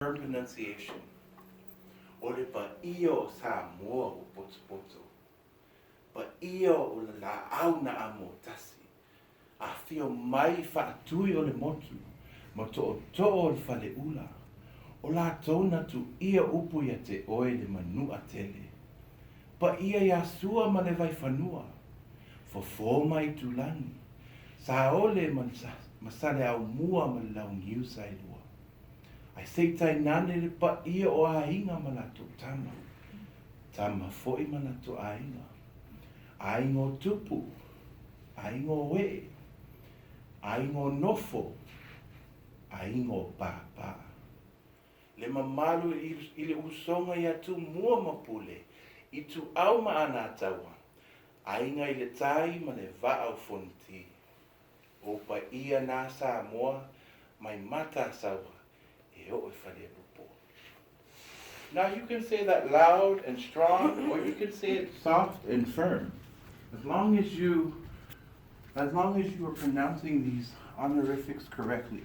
Firm pronunciation. O le paia o Samoa ua potopoto. Paia o le laau na amotasi. Afio mai Faatui o le motu ma tootoo o le faleula. O latou na tuia upu ia te oe le manua tele. Paia ia Sua ma le Vaifanua, Fofo ma Aitulagi, Saole ma Saleaaumua ma le Launiu Saelua. Ae se i tainane le paia o aiga ma latou tama, tama foi ma latou aiga, aiga o tupu, aiga o ee, aiga o nofo, aiga o pāpā. Le mamalu i le usoga ia Tumua ma Pule, Ituau ma Alataua, Aiga i le Tai ma le Vaa o Fonoti. O paia na Samoa mai Matasaua e oo i Falealupo. Now you can say that loud and strong, or you can say it soft and firm. As long as you, as long as you are pronouncing these honorifics correctly.